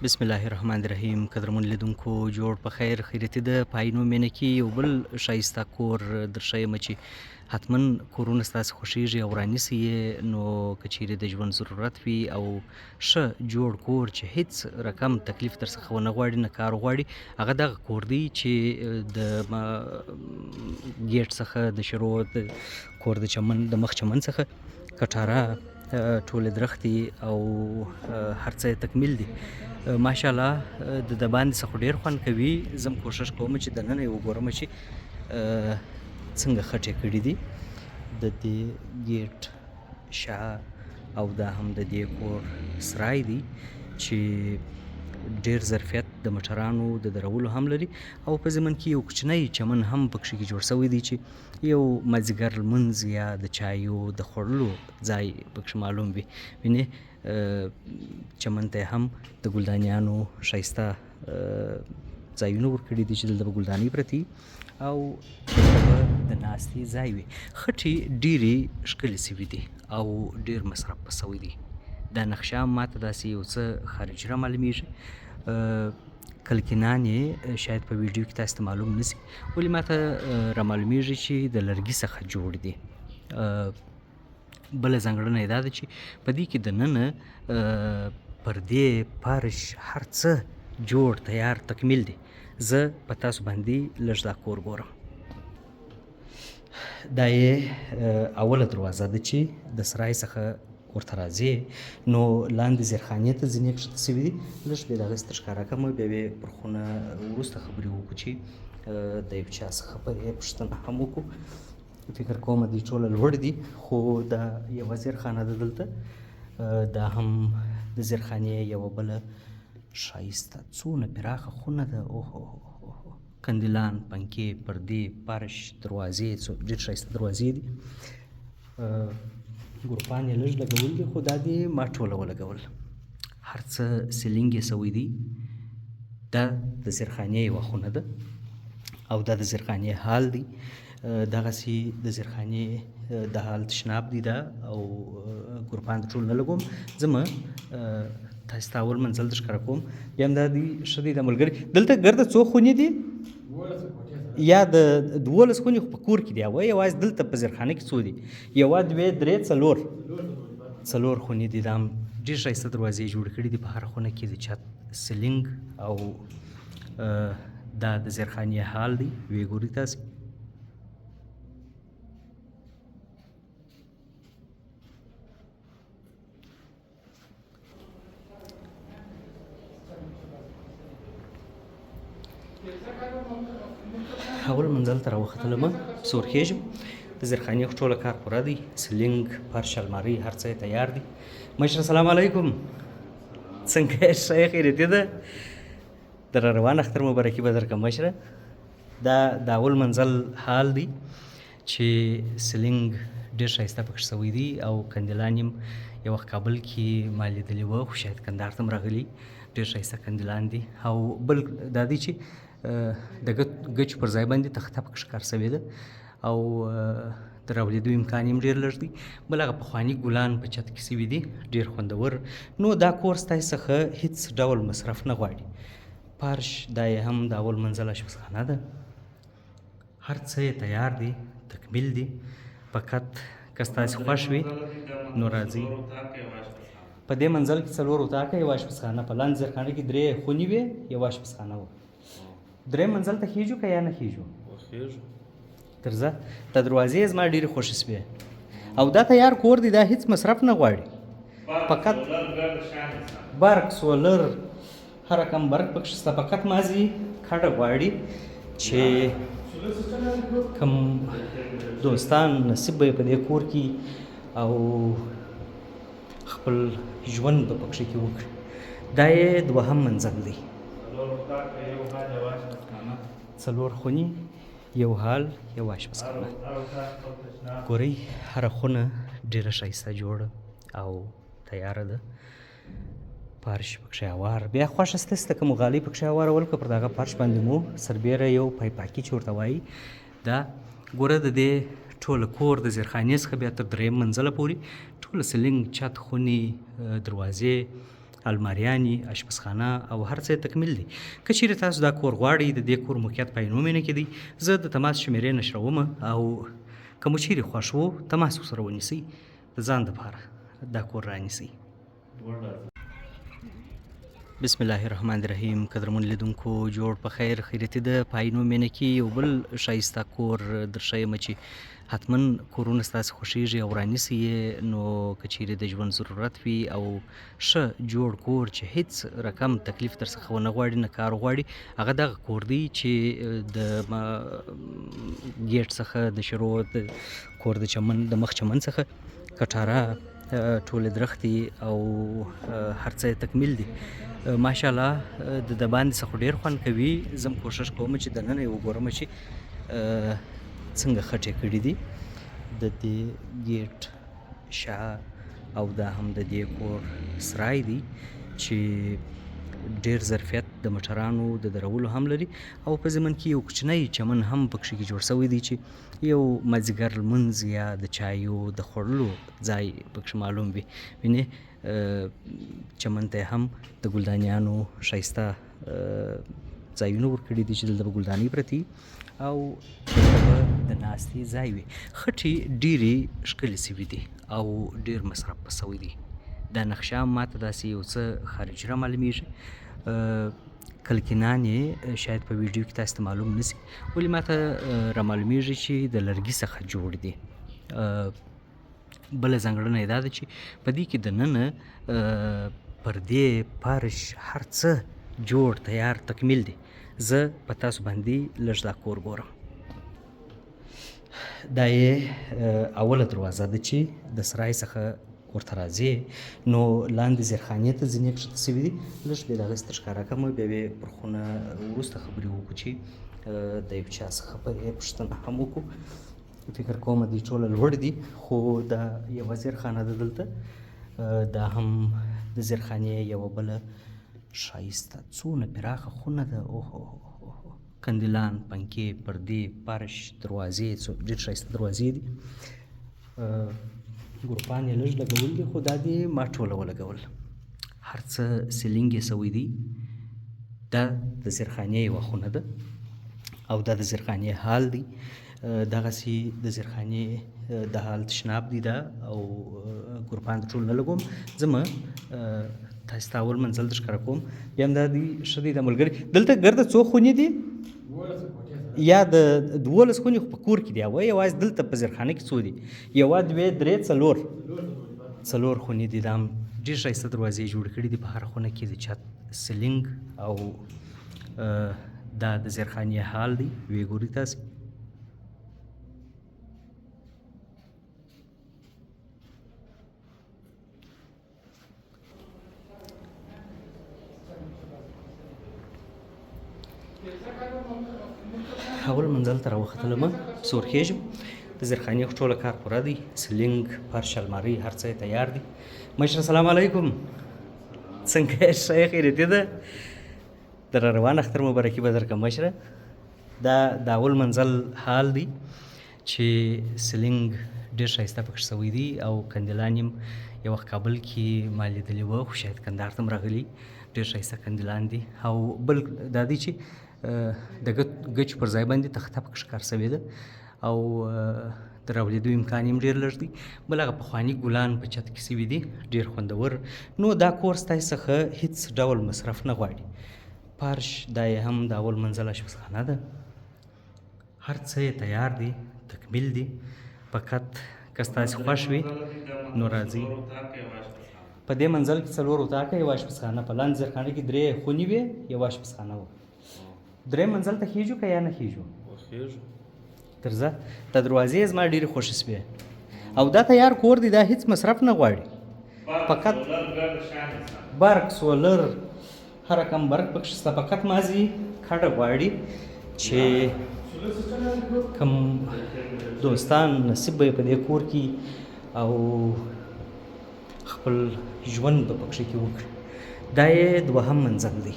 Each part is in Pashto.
بسم الله الرحمن الرحیم. قدرمن لیدونکو، جوړ په خیر خیرتي ده. په عینو مینه کې یو بل ښایسته کور درښیم چې حتما کورونه ستاسې خوښیږي او رانیسي یې. نو که چیرې د ژوند ضرورت وي او ښه جوړ کور چې هیڅ رقم تکلیف در څخه ونه غواړي، نه کار غواړي، هغه دغه کور دی چې د ګیټ څخه د شروع، د کور د چمن، د مخ چمن څخه کټاره، ټولې درختې او هر څه تکمیل دي. ماشاءالله، د دباندې څخه ډیر خوند کوي. زه هم کوشش کوم چې دننه یې وګورم چې څنګه خټې کړي دي. د دې ګیټ شا او دا هم د دې کور سرای دی چې ډیر ظرفیت د موټرانو د درولو هم لري، او په ضمن کې یو کوچنی چمن هم پکښې کې جوړ شوی دی چې یو مازدیګر لمونځ یا د چایو د خوړلو ځای پکښې معلوم وي. وینې، چمن ته هم د ګلدانیانو ښایسته ځایونه ورکړي دي چې دلته به ګلدانۍ پرتې او دلته به د ناستې ځای وي. خټې ډېرې ښکلې سوي دي او ډېر مصرف په سوی دی. دا نقشه ماته داسې یو څه خارجي را معلومیږي. کلکینان یې شاید په ویډیو کې تاسو ته معلوم نه سي، ولې ماته را معلومیږي چې د لرګي څخه جوړ دي. بله ځانګړنه یې دا ده چې په دې کې دننه پردې، فرش، هر څه جوړ، تیار، تکمیل دي. زه په تاسو باندې لږ دا کور ګورم. دا یې اوله دروازه ده چې د سرای څخه ورته راځې، نو لاندې زیرخانې ته ځینې کښته سوي دي. لږ بیا دغسې تر ښکاره کړم، بیا به پر خونه وروسته خبرې وکړو چې د یو چا څخه به یې پوښتنه هم وکړو. فکر کوم دوی ټوله لوړ دي، خو دا یوه زیرخانه ده دلته. دا هم د زیرخانې یوه بله ښایسته څونه پراخه خونه ده. اوهو، کندیلان، پنکې، پردې، فرش، دروازې، څو ډېر ښایسته دروازې دي. ګروپان یې لږ لګول دي، خو دا دي ما ټوله ولګول. هر څه سیلینګ یې سوی دی. دا د زیرخانې یوه خونه ده او دا د زیرخانې حال دی. دغسې د زیرخانې د حال تشناب دی دا، او ګروپان د ټول نه لګوم. زه مه تاسو ته اول منزل در ښکاره کوم. بیا هم دا دی ښه دی. دا ملګري دلته ګرده څو خونې دي؟ یا د 12 خونې خو په کور کې دي، او یوازې دلته په زیرخانه کې څو دي؟ یوه، دوې، درې، څلور، څلور خونې دي. دا هم ډېر ښایسته دروازې جوړې کړي دي. په هره خونه کې د چت سیلینګ او دا د زیرخانې حال دی. ویې ګورئ تاسې. اول منزل ته راوختلم، پسې ورخېژم. د زیرخانې خو ټوله کار پوره دی، سلینګ، فرش، المارۍ، هر څه یې تیار دي. مشر السلام علیکم، څنګه یې؟ ښه یې؟ خیرتي ده؟ د را روان اختر مبارکي به درکړم مشره. دا د اول منزل حال دی چې سلینګ ډېر ښایسته پکښې سوی دی، او کندیلان یم یو وخت کابل کې ما لیدلي وه، خو شاید کندهار ته هم راغلي. ډېر ښایسته کندیلان دي. او بل دا دی چې د ګچو پر ځای باندې تخته پکښې کار سوې ده، او د راولېدو امکان یې هم ډېر لږ دی. بل هغه پخواني ګلان په چت کې سوي دي، ډېر خوندور. نو دا کور ستاسې څخه هیڅ ډول مصرف نه غواړي. فرش دا یې هم د اول منزل آشپزخانه ده. هر څه یې تیار دي، تکمیل دي. فقط که ستاسې خوښ وي نو راځئ. په دې منزل کې څلور اتاقه، یوه آشپزخانه. په لاندې زیرخانه کې درې خونې وې، یوه آشپزخانه وه. دریم منزل ته خېژو که یا نه خېژو؟ خېژو. درځه. دا دروازې زما ډېرې خوښې سوې، او دا تیار کور دی، دا هیڅ مصرف نه غواړي. فقط برق، سولر، هر رقم برق پکښې شته. فقط مازې کډه غواړي چې کوم دوستان نصیب به یې په دې کور کې او خپل ژوند به پکښې کې وکړي. دا یې دوهم منزل دی. څلور خونې، یو حال، یو آشپزخانه. ګورئ، هره خونه ډېره ښایسته جوړه او تیاره ده. فرش پکښې هوار، بیا خوښه ستاسې ته که مو غالۍ پکښې هوارول که پر دغه فرش باندې مو سربېره یو پایپاکي چې ورته وایي. دا ګوره، د دې ټوله کور د زیرخانې څخه بیا تر دریم منزله پورې ټوله سلینګ، چت، خونې، دروازې، الماریانې، اشپزخانه او هر څه تکمیل دي. که چیرې تاسو دا کور غواړئ، د دې کور موقعیت په عینو مېنه کې دی. زه د تماس شمېرې نشروم او که مو چیرې خوښ وو تماس ورسره ونیسئ، د ځان دپاره دا کور رانیسئ. بسم الله الرحمن الرحیم. قدرمن لیدونکو، جوړ په خیر، خیرتي ده. په عینو مېنه کې یو بل ښایسته کور درښیم چې حتما کورونه ستاسې خوښیږي او رانیسئ یې. نو که چیرې د ژوند ضرورت وي او ښه جوړ کور چې هیڅ رقم تکلیف در څخه ونه غواړي، نه کار غواړي، هغه دغه کور دی چې د ګیټ څخه د شروع د کور د چمن د مخ چمن څخه کټاره، ټولې درختې او هر څه یې تکمیل دي. ماشاءالله د دباندې څخه خو ډېر خوند کوي. زه هم کوښښ کوم چې دننه یې وګورم چې څنګه خټې کړي دي. د دې ګیټ شا او دا هم د دې کور سرای دی چې ډېر ظرفیت د موټرانو د درولو هم لري، او په ضمن کې یو کوچنی چمن هم پکښې کې جوړ شوی دی چې یو مازدیګر لمونځ یا د چایو د خوړلو ځای پکښې معلوم وي. وینې چمن ته هم د ګلدانیانو ښایسته ځایونه ورکړي دي چې دلته به ګلدانۍ پرتې او دلته به د ناستې ځای وي. خټې ډېرې ښکلې سوي دي او ډېر مصرف په سوی دی. دا نقشه ماته داسې یو څه خارجي را معلومیږي. کلکینان یې شاید په ویډیو کې تاسو ته معلوم نه سي، ولې ماته را معلومیږي چې د لرګي څخه جوړ دي. بله ځانګړنه یې دا ده چې په دې کې دننه پردې، فرش، هر څه جوړ تیار تکمیل دي. زه په تاسو باندې لږ دا کور ګورم. دا یې اوله دروازه ده چې د سرای څخه ورته راځې. نو لاندې زیرخانې ته ځینې کښته سوي دي. لږ بیا دغسې تر ښکاره کړم، بیا به پر خونه وروسته خبرې وکړو چې د یو چا څخه به یې پوښتنه هم وکړو. فکر کوم دوی ټوله لوړ دي، خو دا یوه زیرخانه ده دلته. دا هم د زیرخانې یوه بله ښایسته څونه پراخه خونه ده. اوهو، کندیلان، پنکې، پردې، فرش، دروازې، څو ډېر ښایسته دروازې دي. ګروپان یې لږ لګول دي، خو دا دي ما ټوله ولګول. هر څه سیلینګ یې سوی دی. دا د زیرخانې یوه خونه ده او دا د زیرخانې حال دی. دغسې د زیرخانې د حال تشناب دی دا، او ګروپان د ټول نه لګوم. زه مه تاسو ته اول منزل در ښکاره کوم. بیا هم دا دی ښه دی. دا ملګري دلته ګرده څو خونې دي؟ یا د 12 خونې خو په کور کې دي، او یوازې دلته په زیرخانه کې څو دي؟ یوه، دوې، درې، څلور، څلور خونې دي. دا هم ډېر ښایسته دروازې جوړې کړي دي. په هره خونه کې د چت سیلینګ او دا د زیرخانې حال دی. ویې ګورئ تاسو. اول منزل ته راوختلم، پسې ورخېژم. د زیرخانې خو ټوله کار پوره دی، سلینګ، فرش، المارۍ، هر څه یې تیار دي. مشر سلام علیکم، څنګه یې؟ ښه یې؟ خیرتي ده؟ د را روان اختر مبارکي به درکړم مشره. دا د اول منزل حال دی چې سلینګ ډېر ښایسته پکښې سوی دی، او کندیلان یې یو وخت کابل کې ما لیدلي وه، خو شاید کندهار ته هم راغلي. ډېر ښایسته کندیلان دي. او بل دا دی چې د ګچ پر ځای باندې تخته پکښې کار سوې ده، او د راولېدو امکان یې هم ډېر لږ دی. بل هغه پخواني ګلان په چت کې سوي دي، ډېر خوندور. نو دا کور ستاسې څخه هیڅ ډول مصرف نه غواړي. فرش دا یې هم د اول منزل آشپزخانه ده، هر څه یې تیار دي، تکمیل دي. فقط که ستاسې خوښ وي نو راځئ. په دې منزل کې څلور اتاقه، یوه آشپزخانه. په لاندې زیرخانه کې درې خونې وې، یوه آشپزخانه وه. درې منزل ته خېژو که یا نه خېژو؟ خېژو. درځه. دا دروازې زما ډېرې خوښې سوې، او دا تیار کور دی، دا هیڅ مصرف نه غواړي. فقط برق، سولر، هر رقم برق پکښې شته. فقط مازې کډه غواړي چې کوم دوستان نصیب به یې په دې کور کې او خپل ژوند به پکښې کې وکړي. دا یې دوهم منزل دی.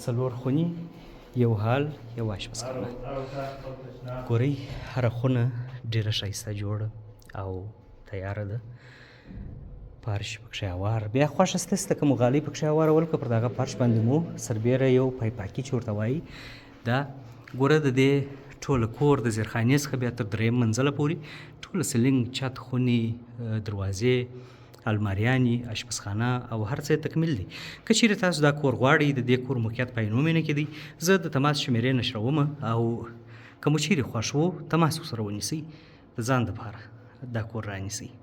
څلور خونې، یو هال، یو آشپزخانه. ګورئ هره خونه ډېره ښایسته جوړه او تیاره ده. فرش پکښې هوار، بیا خوښه ستاسې ده که مو غالۍ پکښې هوارول که پر دغه فرش باندې مو سربېره یو پایپاکي چې ورته وایي دا ګوره د دې ټوله کور د زیرخانې څخه بیا تر دریم منزله پورې ټوله سلینګ، چت، خونې، دروازې، الماریانې، آشپزخانه او هر څه تکمیل دي. که چیرې تاسو دا کور غواړئ، د دې کور موقعیت په عینو مینه کې دی. زه د تماس شمیرې نشروم او که مو چیرې خوښ وو تماس ورسره ونیسئ، د ځان دپاره دا کور رانیسئ.